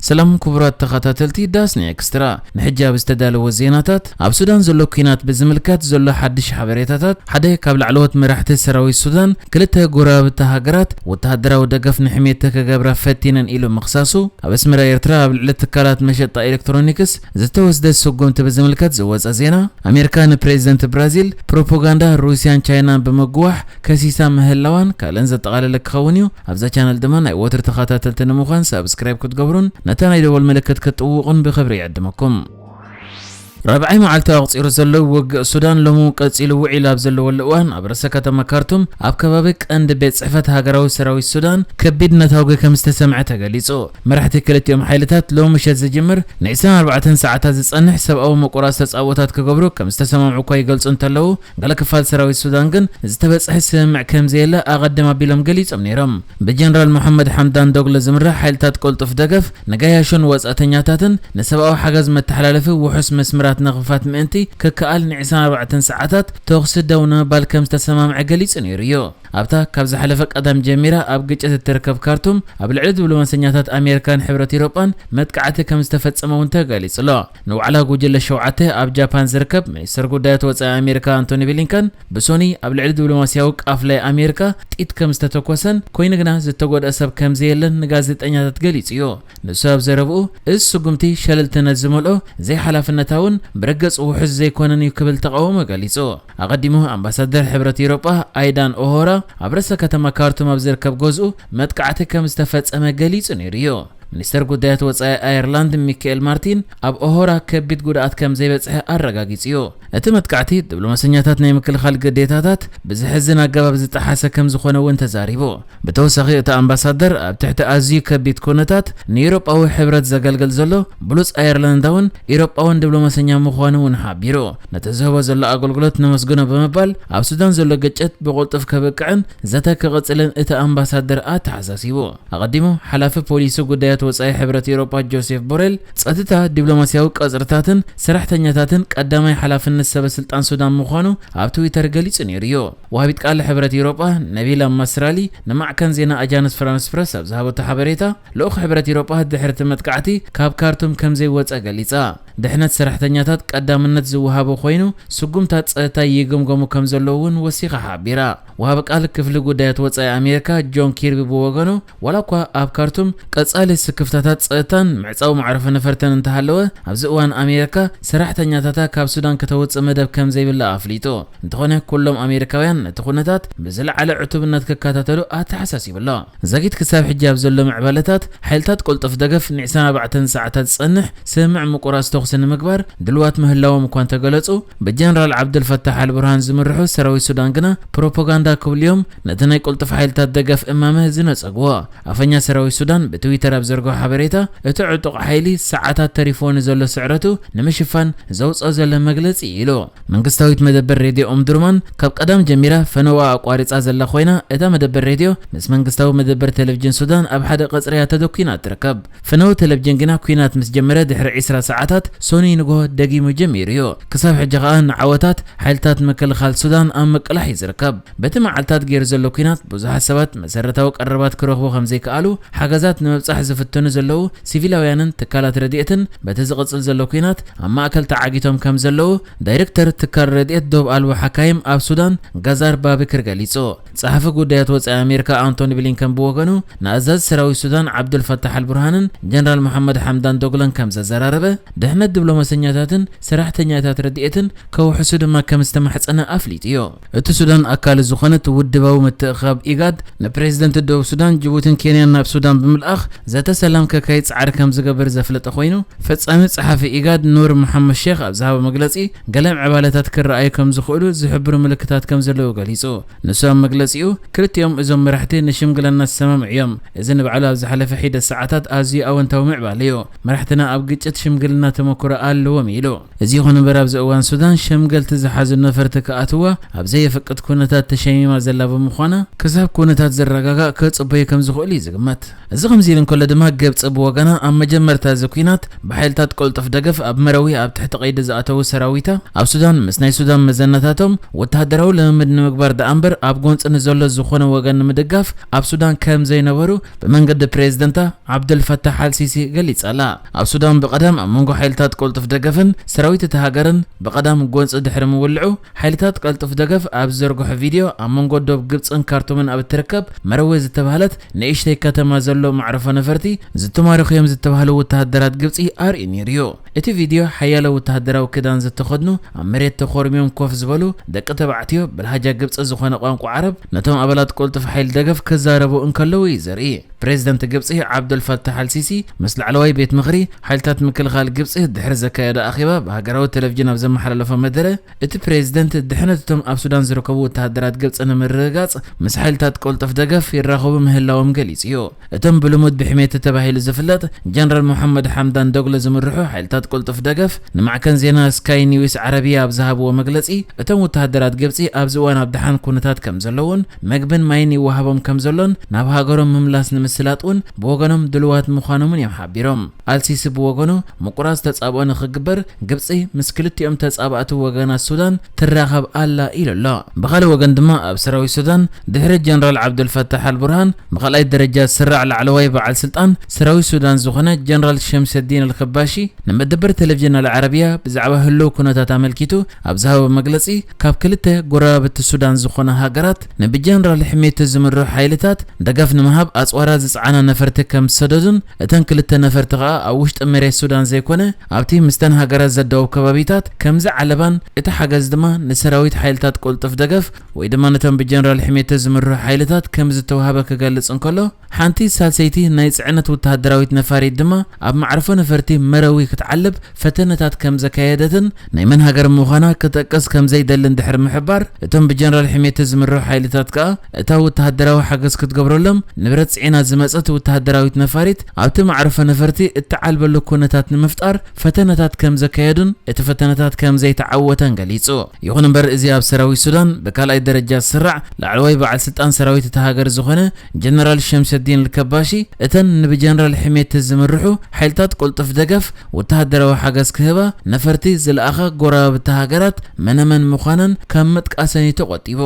ሰላም ክቡራት ተኸታተልቲ ዳስኒ ኤክስትራ፣ ንሕጂ ኣብ ዝተዳለወ ዜናታት፣ ኣብ ሱዳን ዘሎ ኲናት ብዝምልከት ዘሎ ሓድሽ ሓበሬታታት፣ ሓደ ካብ ላዕለዎት መራሕቲ ሰራዊት ሱዳን፣ ክልተ ጎረባብቲ ሃገራት ወተሃደራዊ ደገፍ ንሕሜቲ ክገብራ ፈቲነን ኢሉ ምኽሳሱ፣ ኣብ ኣስመራ ኤርትራ ኣብ ልዕሊ ትካላት መሸጣ ኤሌክትሮኒክስ ዝተወስደ ስጉምቲ ብዝምልከት ዝወጸ ዜና፣ ኣሜሪካ ንፕሬዚደንት ብራዚል ፕሮፓጋንዳ ሩስያን ቻይናን ብምግዋሕ ከሲሳ ምህላዋን ካልእን ዘጠቓለለ ክኸውን እዩ። ኣብዛ ቻነል ድማ ናይ ወትሩ ተኸታተልቲ ንምዃን ሳብስክራይብ ክትገብሩን ነታ ናይ ደወል ምልክት ክትጥውቑን ብኽብሪ ይዕድመኩም። ራብዓይ መዓልቱ ኣቕጺሩ ዘሎ ውግእ ሱዳን ሎሚ እውን ቀጺሉ ውዒሉ ኣብ ዘለወሉ እዋን፣ ኣብ ርእሰ ከተማ ካርቱም ኣብ ከባቢ ቀንዲ ቤት ጽሕፈት ሃገራዊ ሰራዊት ሱዳን ከቢድ ነታጒ ከም ዝተሰምዐ ተገሊጹ። መራሕቲ ክልቲኦም ሓይልታት ሎሚ ምሸት ዝጅምር ን ዕስራን ኣርባዕተን ሰዓታት ዝጸንሕ ሰብኣዊ ምቁራጽ ተጻብኦታት ክገብሩ ከም ዝተሰማምዑ እኳ ይገልጹ እንተለዉ፣ ገለ ክፋል ሰራዊት ሱዳን ግን ዝተበጽሐ ስምምዕ ከም ዘየለ ኣቐድም ኣቢሎም ገሊጾም ነይሮም። ብጀነራል መሐመድ ሓምዳን ዶግሎ ዝምራሕ ሓይልታት ቅልጡፍ ደገፍ ንገያሾን ወጻእተኛታትን ንሰብኣዊ ሓገዝ መተሓላለፊ ውሑስ መስመራት ንኽፋት ምእንቲ ክከኣል ን ዕስራን ኣርባዕተን ሰዓታት ተኹሲ ደው ንምባል ከም ዝተሰማምዐ ገሊጹ ነይሩ እዩ። ኣብታ ካብ ዝሓለፈ ቀዳም ጀሚራ ኣብ ግጭት እትርከብ ካርቱም፣ ኣብ ልዕሊ ዲፕሎማሰኛታት ኣሜሪካን ሕብረት ኤውሮጳን መጥቃዕቲ ከም ዝተፈጸመ እውን ተገሊጹ ኣሎ። ንዋዕላ ጉጅለ ሸውዓተ ኣብ ጃፓን ዝርከብ ሚኒስተር ጉዳያት ወጻኢ ኣሜሪካ ኣንቶኒ ብሊንከን፣ ብሶኒ ኣብ ልዕሊ ዲፕሎማስያዊ ቃፍላይ ኣሜሪካ ጥይት ከም ዝተተኮሰን፣ ኮይኑ ግና ዝተጎድአ ሰብ ከም ዘየለን ንጋዜጠኛታት ገሊጹ እዩ። ንሱ ኣብ ዘረብኡ፣ እዚ ስጉምቲ ሸለልትነት ዝመልኦ፣ ዘይሓላፍነታውን ብርግጽ ውሑስ ዘይኮነን እዩ ክብል ተቓውሞ ገሊጹ። ኣቐዲሙ ኣምባሳደር ሕብረት ኤውሮጳ ኣይዳን ኦሆራ ኣብ ርእሰ ከተማ ካርቱም ኣብ ዝርከብ ገዝኡ መጥቃዕቲ ከም ዝተፈጸመ ገሊጹ ነይሩ እዩ። ሚኒስተር ጉዳያት ወጻኢ ኣየርላንድ ሚካኤል ማርቲን ኣብ ኦሆራ ከቢድ ጉድኣት ከም ዘይበጽሐ ኣረጋጊጹ እዩ። እቲ መጥቃዕቲ ዲፕሎማሰኛታት ናይ ምክልኻል ግዴታታት ብዘሕዝን ኣገባብ ዝጠሓሰ ከም ዝኾነ እውን ተዛሪቡ። ብተወሳኺ እቲ ኣምባሳደር ኣብ ትሕቲ ኣዝዩ ከቢድ ኩነታት ንኤውሮጳዊ ሕብረት ዘገልግል ዘሎ ብሉጽ ኣየርላንዳውን ኤውሮጳውን ዲፕሎማሰኛ ምዃኑ እውን ሓቢሩ። ነቲ ዝህቦ ዘሎ ኣገልግሎት ነመስግኖ ብምባል ኣብ ሱዳን ዘሎ ግጭት ብቕልጡፍ ከብቅዕን ዘተ ክቕጽልን እቲ ኣምባሳደር ኣተሓሳሲቡ። ኣቐዲሙ፣ ሓላፊ ፖሊሲ ጉዳያት ወጻኢ ሕብረት ኤውሮጳ ጆሴፍ ቦሬል፣ ጸጥታ፣ ዲፕሎማስያዊ ቀጽርታትን ሰራሕተኛታትን ቀዳማይ ሓላፍነት ሰበ ስልጣን ሱዳን ምዃኑ ኣብ ትዊተር ገሊጹ ነይሩ እዩ። ወሃቢት ቃል ሕብረት ኤውሮጳ ነቢላ ማስራሊ ንማዕከን ዜና ኣጃንስ ፍራንስ ፕረስ ኣብ ዝሃበቶ ሓበሬታ፣ ልኡኽ ሕብረት ኤውሮጳ ድሕሪ እቲ መጥቃዕቲ ካብ ካርቱም ከም ዘይወጸ ገሊጻ። ድሕነት ሰራሕተኛታት ቀዳምነት ዝወሃቦ ኮይኑ፣ ስጉምታት ጸጥታ ይግምገሙ ከም ዘለዉ እውን ወሲኻ ሓቢራ። ወሃቢ ቃል ክፍሊ ጉዳያት ወጻኢ ኣሜሪካ ጆን ኪርቢ ብወገኑ፣ ዋላ እኳ ኣብ ካርቱም ቀጻሊ ስክፍታታት ጸጥታን ምዕጻው መዕረፊ ነፈርትን እንተሃለወ፣ ኣብዚ እዋን ኣሜሪካ ሰራሕተኛታታ ካብ ሱዳን ከተውጽእ መደብ ከም ዘይብላ ኣፍሊጡ። እንተኾነ፣ ኩሎም ኣሜሪካውያን ነቲ ኩነታት ብዝለዓለ ዕቱብነት ክከታተሉ ኣተሓሳሲቡ ኣሎ። ዘጊት ክሳብ ሕጂ ኣብ ዘሎ ምዕባለታት፣ ሓይልታት ቅልጡፍ ደገፍ ን ዕስራን ኣርባዕተን ሰዓታት ዝጸንሕ ስምምዕ ምቁራጽ ተኹሲ ንምግባር ድልዋት ምህላዎም እኳ እንተገለጹ፣ ብጀነራል ዓብዱልፈታሕ ኣልቡርሃን ዝምርሑ ሰራዊት ሱዳን ግና ፕሮፓጋንዳ ክብሉ እዮም ነቲ ናይ ቅልጡፍ ሓይልታት ደገፍ እማመ ዝነጸግዎ። ኣፈኛ ሰራዊት ሱዳን ብትዊተር ኣብ ዘርግሖ ሓበሬታ፣ እቲ ዕጡቕ ሓይሊ ሰዓታት ተሪፍዎ ንዘሎ ስዕረቱ ንምሽፋን ዘውጽኦ ዘሎ መግለጺ ኢሉ። መንግስታዊት መደበር ሬድዮ ኦምዱርማን ካብ ቀዳም ጀሚራ ፈነዋ ኣቋሪጻ ዘላ ኮይና፣ እታ መደበር ሬድዮ ምስ መንግስታዊ መደበር ቴሌቪዥን ሱዳን ኣብ ሓደ ቀጽሪ እያ ተደኲና እትርከብ። ፈነወ ቴሌቪዥን ግና ኲናት ምስ ጀመረ ድሕሪ ዕስራ ሰዓታት ሶኒ ንግሆ ደጊሙ ጀሚሩ እዩ። ክሳብ ሕጂ ከኣ ንዓወታት ሓይልታት ምክልኻል ሱዳን ኣብ ምቅላሕ እዩ ዝርከብ። በቲ መዓልታት ገይሩ ዘሎ ኲናት ብዙሓት ሰባት መሰረታዊ ቀረባት ክረኽቡ ከም ዘይከኣሉ፣ ሓገዛት ንምብጻሕ ዝፍትኑ ዘለዉ ሲቪላውያንን ትካላት ረድኤትን በቲ ዝቕጽል ዘሎ ኲናት ኣብ ማእከል ተዓጊቶም ከም ዘለዉ ዳይሬክተር ትካል ረድኤት ዶብ ኣልቦ ሓካይም ኣብ ሱዳን ጋዛር ባቢክር ገሊጹ። ጸሓፊ ጉዳያት ወጻኢ ኣሜሪካ ኣንቶኒ ብሊንከን ብወገኑ፣ ንኣዛዚ ሰራዊት ሱዳን ዓብዱልፈታሕ ኣልቡርሃንን ጀነራል መሓመድ ሓምዳን ዶግሎን ከም ዘዘራረበ፣ ድሕነት ዲፕሎማሰኛታትን ሰራሕተኛታት ረድኤትን ከውሕሱ ድማ ከም ዝተማሕጸነ ኣፍሊጡ እዩ። እቲ ሱዳን ኣካል ዝኾነት ውድባዊ ምትእኽኻብ ኢጋድ ንፕሬዚደንት ደቡብ ሱዳን፣ ጅቡቲን ኬንያን ናብ ሱዳን ብምልኣኽ ዘተ ሰላም ከካይድ ጻዕሪ ከም ዝገብር ዘፍለጠ ኮይኑ፣ ፈጻሚ ጸሓፊ ኢጋድ ኑር መሓመድ ሼኽ ኣብ ዝሃቦ መግለጺ፣ ገለ ምዕባለታት ክረኣዩ ከም ዝኽእሉ ዝሕብሩ ምልክታት ከም ዘለዉ ገሊጹ። ንሱ ኣብ መግለጺኡ፣ ክልቲኦም እዞም መራሕቲ ንሽምግለና ዝሰማምዑ እዮም። እዚ ንባዕሉ ኣብ ዝሓለፈ ሒደት ሰዓታት ኣዝዩ ኣወንታዊ ምዕባለ እዩ። መራሕትና ኣብ ግጭት ሽምግልና ተመክሮ ኣለዎም ኢሉ። እዚ ይኹን እምበር፣ ኣብዚ እዋን ሱዳን ሸምገልቲ ዝሓዙ ነፈርቲ ክኣትዋ ኣብ ዘየፍቅድ ኩነታት ተሸሚማ ዘላ ብምዃና፣ ክሳብ ኩነታት ዝረጋጋእ ክጽበዩ ከም ዝኽእሉ እዩ ዝግመት። እዚ ከምዚ ኢሉ እንከሎ ድማ፣ ግብጺ ብወገና ኣብ መጀመርታ እዚ ኲናት ብሓይልታት ቅልጡፍ ደገፍ ኣብ መረዊ ኣብ ትሕቲ ቀይዲ ዝኣተዉ ሰራዊታ ኣብ ሱዳን ምስ ናይ ሱዳን መዘናታቶም ወተሃደራዊ ልምምድ ንምግባር ደኣ እምበር ኣብ ጎንጺ ንዘሎ ዝኾነ ወገን ንምድጋፍ ኣብ ሱዳን ከም ዘይነበሩ ብመንገዲ ፕሬዝደንታ ዓብደልፈታሕ ኣልሲሲ ገሊጻ ኣላ። ኣብ ሱዳን ብቐዳም ኣብ መንጎ ሓይልታት ቅልጡፍ ደገፍን ሰራዊት እታ ሃገርን ብቐዳም ጎንጺ ድሕሪ ምውልዑ ሓይልታት ቀልጡፍ ደገፍ ኣብ ዝዘርግሖ ቪድዮ ኣብ መንጎ ዶብ ግብጽን ካርቱምን ኣብ እትርከብ መረዊ ዝተባህለት ንእሽተይ ከተማ ዘሎ መዕረፎ ነፈርቲ ዝተማረኹ እዮም ዝተባህሉ ወተሃደራት ግብጺ ኣርእዩ ነይሩ እዩ። እቲ ቪድዮ ሓያሎ ወተሃደራዊ ክዳን ዝተኸድኑ ኣብ መሬት ተኾርሚዮም ኮፍ ዝበሉ ደቂ ተባዕትዮ ብልሃጃ ግብጺ ዝኾነ ቋንቋ ዓረብ ነቶም ኣባላት ቅልጡፍ ሓይሊ ደገፍ ክዛረቡ እንከለዉ እዩ ዘርኢ። ፕሬዝደንት ግብጺ ዓብዱል ፈታሕ ኣልሲሲ ምስ ላዕለዋይ ቤት ምኽሪ ሓይልታት ምክልኻል ግብጺ ድሕሪ ዘካየደ ኣኼባ ብሃገራዊ ቴሌቪዥን ኣብ ዘመሓላለፎ መደረ እቲ ፕሬዝደንት ድሕነት እቶም ኣብ ሱዳን ዝርከቡ ወተሃደራት ግብጺ ንምርግጋጽ ምስ ሓይልታት ቅልጡፍ ደገፍ ይራኸቡ ምህላዎም ገሊጹ እዩ። እቶም ብልሙድ ብሕሜቲ ተባሂሉ ዝፍለጥ ጀነራል መሐመድ ሓምዳን ዶግሎ ዝምርሑ ሓይልታት ቅልጡፍ ደገፍ ንማዕከን ዜና ስካይ ኒውስ ዓረብያ ኣብ ዝሃብዎ መግለጺ እቶም ወተሃደራት ግብጺ ኣብዚ እዋን ኣብ ደሓን ኩነታት ከም ዘለውን መግብን ማይን ይወሃቦም ከም ዘሎን ናብ ሃገሮም ምምላስ ንምስላጥ እውን ብወገኖም ድልዋት ምዃኖምን እዮም ሓቢሮም። ኣልሲሲ ብወገኑ ምቁራጽ ተጻብኦ ንኽግበር ግብጺ ምስ ክልቲኦም ተጻባእቲ ወገናት ሱዳን ትራኸብ ኣላ ኢሉ ኣሎ። ብኻልእ ወገን ድማ ኣብ ሰራዊት ሱዳን ድሕሪ ጀነራል ዓብዱልፈታሕ ኣልቡርሃን ብኻልኣይ ደረጃ ዝስራዕ ላዕለዋይ በዓል ስልጣን ሰራዊት ሱዳን ዝኾነ ጀነራል ሸምሰዲን ኣልከባሺ ንመደበር ቴሌቪዥን ኣልዓረብያ ብዛዕባ ህልው ኩነታት ኣመልኪቱ ኣብ ዝሃቦ መግለጺ ካብ ክልተ ጎረባብቲ ሱዳን ዝኾና ሃገራት ንብጀነራል ሕሜቲ ዝምርሑ ሓይልታት ደገፍ ንምሃብ ኣጽዋራ ዝጸዓና ነፈርቲ ከም ዝሰደዱን እተን ክልተ ነፈርቲ ከኣ ኣብ ውሽጢ መሬት ሱዳን ዘይኮነ ኣብቲ ምስተን ሃገራት ዘዳውብ ከባቢታት ከም ዝዓለባን እቲ ሓገዝ ድማ ንሰራዊት ሓይልታት ቅልጡፍ ደገፍ ወይ ድማ ነቶም ብጀነራል ሕሜቲ ዝምርሑ ሓይልታት ከም ዝተዋህበ ክገልጽ እንከሎ ሓንቲ ሳልሰይቲ ናይ ጽዕነት ወተሃደራዊት ነፋሪት ድማ ኣብ መዕርፎ ነፈርቲ መረዊ ክትዓልብ ፈተነታት ከም ዘካየደትን ናይ መን ሃገር ምዃና ክጠቅስ ከም ዘይደልን ድሕሪ ምሕባር እቶም ብጀነራል ሕሜቲ ዝምርሑ ሓይልታት ከኣ እታ ወተሃደራዊ ሓገዝ ክትገብረሎም ንብረት ጽዒና ዝመጸት ወተሃደራዊት ነፋሪት ኣብቲ መዕርፎ ነፈርቲ እትዓልበሉ ኩነታት ንምፍጣር ፈተነታት ከም ዘካየዱን እቲ ፈተነታት ከም ዘይተዓወተን ገሊጹ። ይኹን እምበር እዚ ኣብ ሰራዊት ሱዳን ብካልኣይ ደረጃ ዝስራዕ ላዕለዋይ በዓል ስልጣን ሰራዊት እታ ሃገር ዝኾነ ጀነራል ሸምሰዲን ኣልከባሺ እተን ንብጀነራል ሕሜቲ ዝምርሑ ሓይልታት ቅልጡፍ ደገፍ ወተሃደራዊ ሓገዝ ክህባ ነፈርቲ ዝለኣኻ ጎረባብቲ ሃገራት መነመን ምዃነን ካብ ምጥቃሰን እዩ ተቖጢቡ።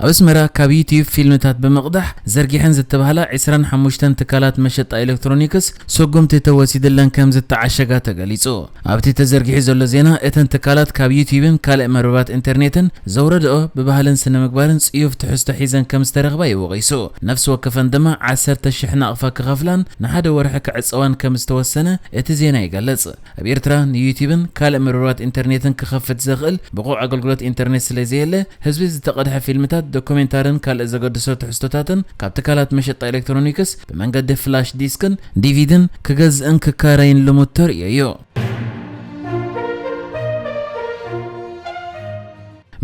ኣብ ኣስመራ ካብ ዩትዩብ ፊልምታት ብምቕዳሕ ዘርጊሐን ዝተባህላ ዕስራን ሓሙሽተን ትካላት መሸጣ ኤሌክትሮኒክስ ስጉምቲ ተወሲድለን ከም ዝተዓሸጋ ተገሊጹ። ኣብቲ ተዘርጊሑ ዘሎ ዜና እተን ትካላት ካብ ዩትዩብን ካልእ መርበባት ኢንተርኔትን ዘውረድኦ ብባህልን ስነ ምግባርን ጽዩፍ ትሕዝቶ ሒዘን ከም ዝተረኽባ እዩ ወቒሱ። ነፍሲ ወከፈን ድማ ዓሰርተ ሽሕ ናቕፋ ክኸፍላን ንሓደ ወርሒ ክዕጸዋን ከም ዝተወሰነ እቲ ዜና ይገልጽ። ኣብ ኤርትራ ንዩትዩብን ካልእ መርበባት ኢንተርኔትን ክኸፍት ዘኽእል ብቑዕ ኣገልግሎት ኢንተርኔት ስለ ዘየለ ህዝቢ ዝተቐድሐ ፊልምታት፣ ዶኩሜንታርን ካልእ ዘገድሶ ትሕዝቶታትን ካብ ትካላት መሸጣ ኤሌክትሮኒክስ ብመንገዲ ፍላሽ ዲስክን ዲቪድን ክገዝእን ክካረይን ልሙድ ተርእዮ እዩ።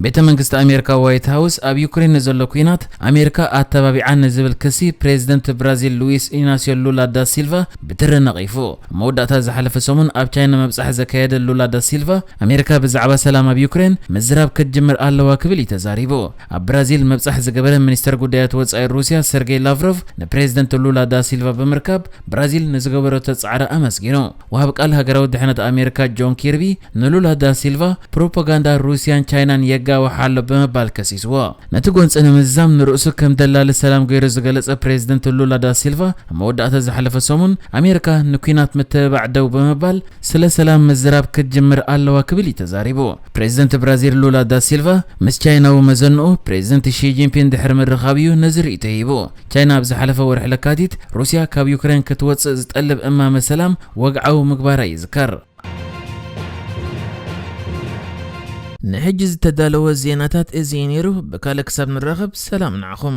ቤተ መንግስቲ ኣሜሪካ ዋይት ሃውስ ኣብ ዩክሬን ንዘሎ ኲናት ኣሜሪካ ኣተባቢዓ ንዝብል ክሲ ፕሬዚደንት ብራዚል ሉዊስ ኢናሲዮ ሉላ ዳ ሲልቫ ብትሪ ነቒፉ። ኣብ መወዳእታ ዝሓለፈ ሰሙን ኣብ ቻይና መብጻሕ ዘካየደ ሉላ ዳ ሲልቫ ኣሜሪካ ብዛዕባ ሰላም ኣብ ዩክሬን ምዝራብ ክትጅምር ኣለዋ ክብል እዩ ተዛሪቡ። ኣብ ብራዚል መብጻሕ ዝገበረ ሚኒስተር ጉዳያት ወጻኢ ሩሲያ ሰርጌይ ላቭሮቭ ንፕሬዚደንት ሉላ ዳ ሲልቫ ብምርካብ ብራዚል ንዝገበረቶ ጻዕሪ ኣመስጊኑ። ወሃብ ቃል ሃገራዊ ድሕነት ኣሜሪካ ጆን ኪርቢ ንሉላ ዳ ሲልቫ ፕሮፓጋንዳ ሩሲያን ቻይናን የጋውሕ ኣሎ ብምባል ከሲስዎ። ነቲ ጎንፂ ንምዝዛም ንርእሱ ከም ደላሊ ሰላም ገይሩ ዝገለጸ ፕሬዚደንት ሉላ ዳ ሲልቫ ኣብ መወዳእታ ዝሓለፈ ሰሙን ኣሜሪካ ንኲናት ምትብባዕ ደው ብምባል ስለ ሰላም ምዝራብ ክትጅምር ኣለዋ ክብል እዩ ተዛሪቡ። ፕሬዚደንት ብራዚል ሉላ ዳ ሲልቫ ምስ ቻይናዊ መዘንኡ ፕሬዚደንት ሺ ጂንፒን ድሕሪ ምርኻብ እዩ ነዚ ርእይቶ ሂቡ። ቻይና ኣብ ዝሓለፈ ወርሒ ለካቲት ሩሲያ ካብ ዩክሬን ክትወፅእ ዝጠልብ እማመ ሰላም ወግዓዊ ምግባራ ይዝከር። ንሕጂ ዝተዳለወ ዜናታት እዚ እዩ ነይሩ። ብካልእ ክሳብ ንራኸብ ሰላም ንዓኹም።